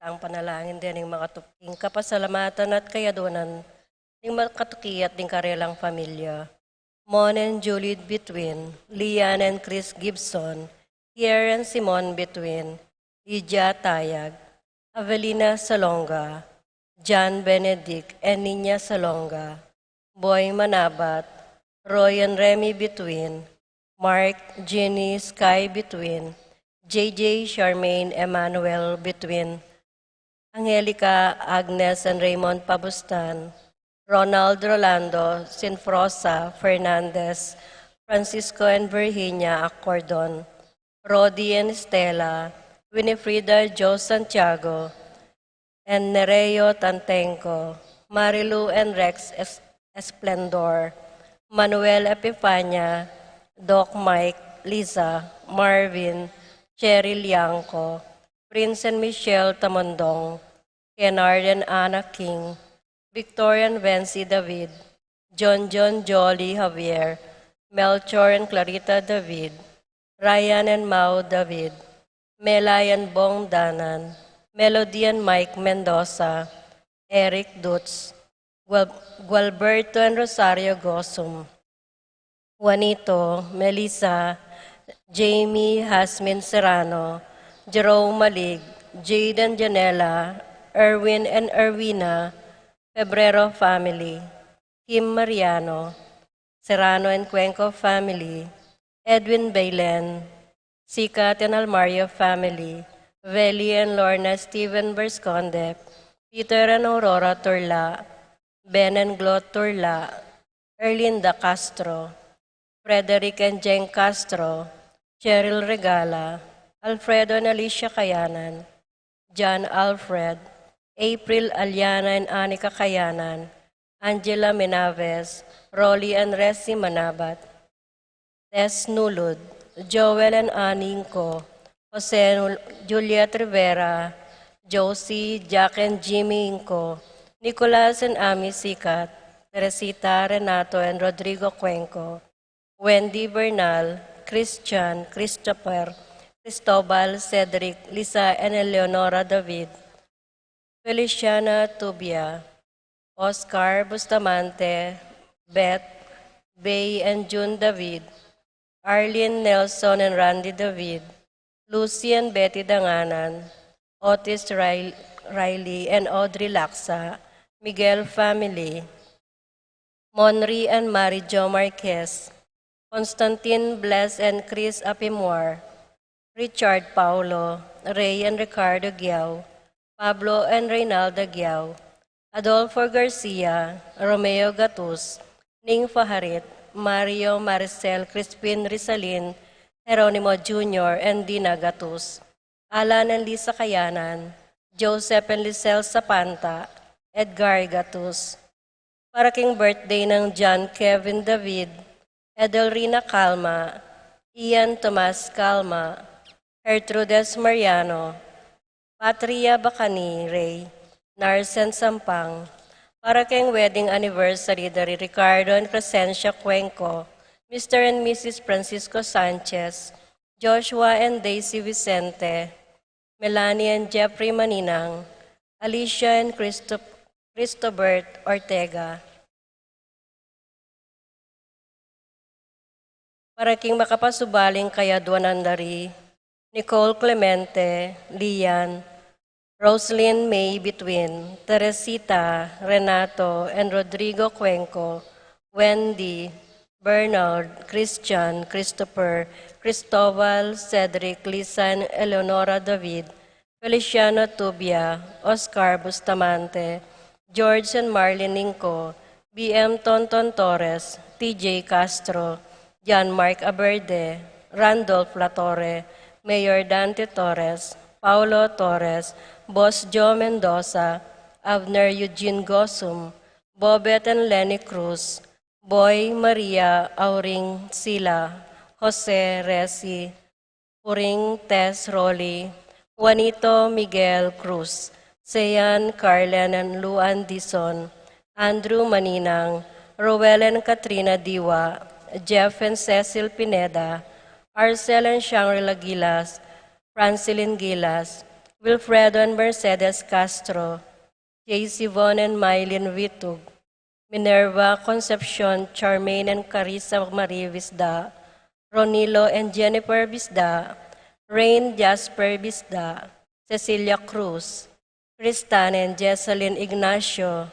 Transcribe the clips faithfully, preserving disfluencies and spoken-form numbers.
Tang panalangin deng makatuking kapasalamatan at kayaduanan ning makatuki at ding karelang familia. Mon and Juliet Bituin, Lian and Chris Gibson, Kier and Simon Bituin, Lydia Tayag, Avelina Salonga, John Benedict and Nina Salonga, Boy Manabat, Roy and Remy Bituin, Mark, Jeannie, Sky Bituin, J J, Charmaine, Emmanuel Bituin, Angelica, Agnes and Raymond Pabustan, Ronald, Rolando, Sinfrosa Fernandez, Francisco and Virginia Acordon, Rodi and Stella, Winifrida, Joe Santiago, and Nereo Tantenco, Marilu and Rex Es-, Esplendor, Manuel Epifania, Doc Mike, Liza, Marvin, Cheryl Yanco, Prince and Michelle Tamondong, Kennard and Anna King, Victoria and Vency David, John John Jolly Javier, Melchor and Clarita David, Ryan and Mau David, Melay and Bong Danan, Melody and Mike Mendoza, Eric Dutz, Gual-, Gualberto and Rosario Gosum, Juanito, Melissa, Jamie, Hasmin Serrano, Jerome Malig, Jade and Janela, Erwin and Erwina, Febrero family, Kim Mariano, Serrano and Cuenco family, Edwin Baylen, Sikat and Almario family, Veli and Lorna Steven Bersconde, Peter and Aurora Turla, Ben and Glo Turla, Erlinda Castro, Frederick and Jeng Castro, Cheryl Regala, Alfredo and Alicia Kayanan, John Alfred, April Aliana and Anika Kayanan, Angela Menaves, Rolly and Resi Manabat, Tess Nulud, Joel and Annie Inco, Jose Nul-, Juliet Rivera, Josie, Jack and Jimmy Inco, Nicolas and Ami Sikat, Teresita, Renato and Rodrigo Cuenco, Wendy Bernal, Christian, Christopher, Cristobal, Cedric, Lisa and Eleonora David, Feliciana Tubia, Oscar Bustamante, Beth, Bay and June David, Arlene Nelson and Randy David, Lucy and Betty Danganan, Otis Riley, Riley and Audrey Laksa, Miguel family, Monri and Mary Jo Marquez, Constantine, Bless and Chris Apimor, Richard Paulo, Ray and Ricardo Giao, Pablo and Reynalda Giao, Adolfo Garcia, Romeo Gatus, Ning Faharit, Mario, Maricel, Crispin, Rizalin, Jeronimo Junior and Dina Gatus, Alan and Lisa Kayanan, Joseph and Lisel Sapanta, Edgar Gatus. Para king birthday nang John Kevin David, Edelrina Calma, Ian Tomas Calma, Gertrudes Mariano, Patria Bacani Rey, Narsen Sampang. Para king wedding anniversary da ri Ricardo and Crescencia Cuenco, Mister and Missus Francisco Sanchez, Joshua and Daisy Vicente, Melanie and Jeffrey Maninang, Alicia and Christo-, Christobert Ortega. Para king makapasubaling kayaduanan da ri Nicole Clemente, Lian, Roslyn May Between, Teresita, Renato, and Rodrigo Cuenco, Wendy, Bernard, Christian, Christopher, Cristobal, Cedric, Lisa, and Eleonora David, Feliciano Tubia, Oscar Bustamante, George and Marlene Inco, B M Tonton Torres, T J Castro, John Mark Aberde, Randolph Latorre, Mayor Dante Torres, Paulo Torres, Boss Joe Mendoza, Abner Eugene Gosum, Bobet and Lenny Cruz, Boy Maria Auring Sila, Jose Resi, Puring Tess Rolly, Juanito Miguel Cruz, Sean Carlen and Luan Dizon, Andrew Maninang, Roel and Katrina Diwa, Jeff and Cecil Pineda, Arcel and Shangri-La Gilas, Francilin Gilas, Wilfredo and Mercedes Castro, J C Von and Mylene Vitug, Minerva Concepcion, Charmaine and Carissa Marie Visda, Ronilo and Jennifer Visda, Rain Jasper Visda, Cecilia Cruz, Tristan and Jesselyn Ignacio,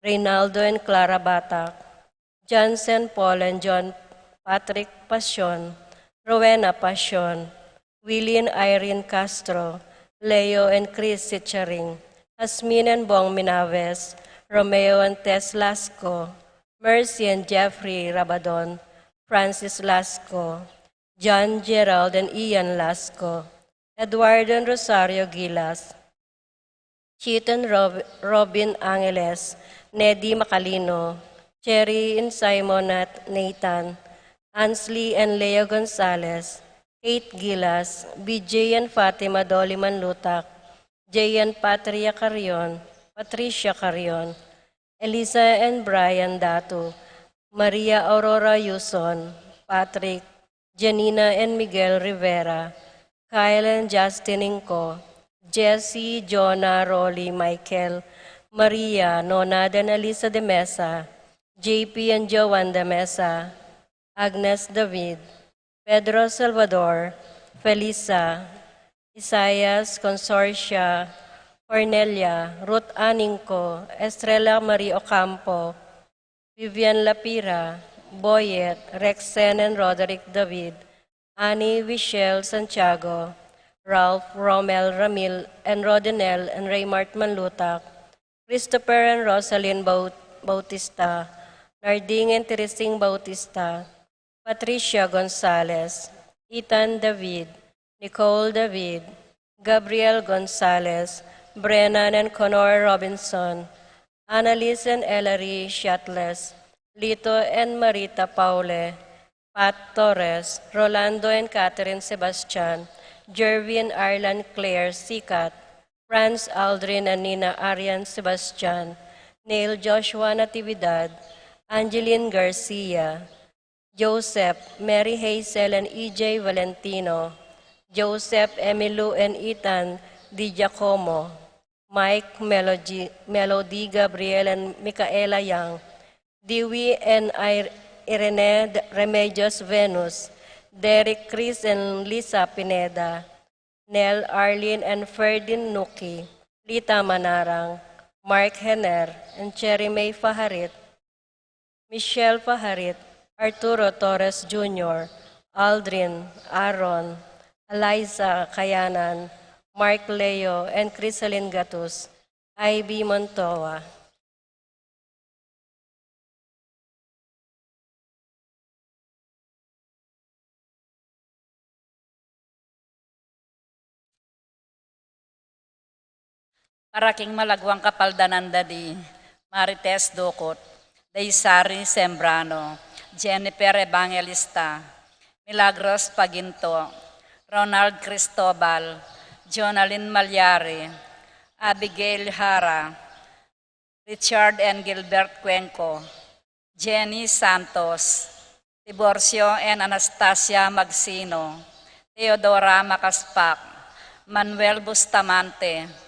Reynaldo and Clara Batak, Johnson Paul and John Patrick Pasion, Rowena Pasion, Willie and Irene Castro, Leo and Chris Sicharing, Jasmine and Bong Minaves, Romeo and Tess Lasco, Mercy and Jeffrey Rabadon, Francis Lasco, John Gerald and Ian Lasco, Eduardo and Rosario Gilas, Chetan Rob-, Robin Angeles, Nedi Macalino, Cherry and Simon Nat-, Nathan, Ansley and Leo Gonzalez, Kate Gilas, B J and Fatima Dolly Manlutak, Jay and Patria Carrion, Patricia Carrion, Elisa and Brian Datu, Maria Aurora Yuson, Patrick, Janina and Miguel Rivera, Kyle and Justin Inco, Jesse, Jonah, Rolly, Michael, Maria, Nonad and Elisa de Mesa, J P and Joan de Mesa, Agnes David, Pedro Salvador, Felisa, Isaias, Consorcia, Cornelia, Ruth Aningco, Estrella Marie Ocampo, Vivian Lapira, Boyet, Rexen and Roderick David, Annie Michelle Santiago, Ralph Romel Ramil and Rodinel and Raymart Manlutak, Christopher and Rosalyn Baut-, Bautista, Narding and Teresing Bautista, Patricia Gonzalez, Ethan David, Nicole David, Gabriel Gonzalez, Brennan and Connor Robinson, Annalise and Ellery Shatles, Lito and Marita Paule, Pat Torres, Rolando and Catherine Sebastian, Jervin Arlan Claire Sikat, Franz Aldrin and Nina Arian Sebastian, Neil Joshua Natividad, Angeline Garcia, Joseph, Mary Hazel and E J Valentino, Joseph, Emilu and Ethan Di Giacomo, Mike, Melody, Melody Gabriel and Micaela Young, Dewey and Ir-, Irene D-, Remedios Venus, Derek Chris and Lisa Pineda, Nel Arlene and Ferdin Nuki, Lita Manarang, Mark Henner and Cherry May Faharit, Michelle Faharit, Arturo Torres Junior, Aldrin, Aaron, Eliza Kayanan, Mark Leo and Crisalin Gatus, Ivy Montoa. Para king malaguang kapaldanan da di Marites Ducut, Daisari Sembrano, Jennifer Evangelista, Milagros Paginto, Ronald Cristobal, Jonalyn Malyari, Abigail Jara, Richard and Gilbert Cuenco, Jenny Santos, Tiburcio and Anastasia Magsino, Teodora Macaspac, Manuel Bustamante,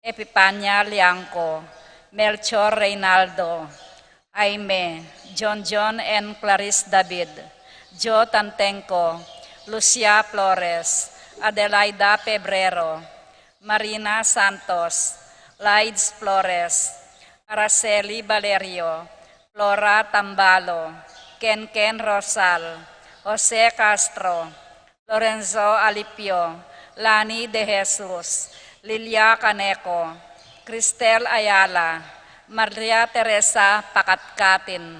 Epipania Liangco, Melchor Reynaldo, Jaime, John John and Clarice David, Joe Tantenco, Lucia Flores, Adelaida Pebrero, Marina Santos, Lides Flores, Araceli Valerio, Flora Tambalo, Ken Ken Rosal, Jose Castro, Lorenzo Alipio, Lani De Jesus, Lilia Caneco, Cristel Ayala, Maria Teresa Pacatcatin,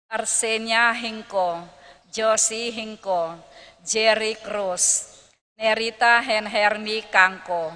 Arsenia Hinco, Josie Hinco, Jerry Cruz, Nerita Henhermi Cangco,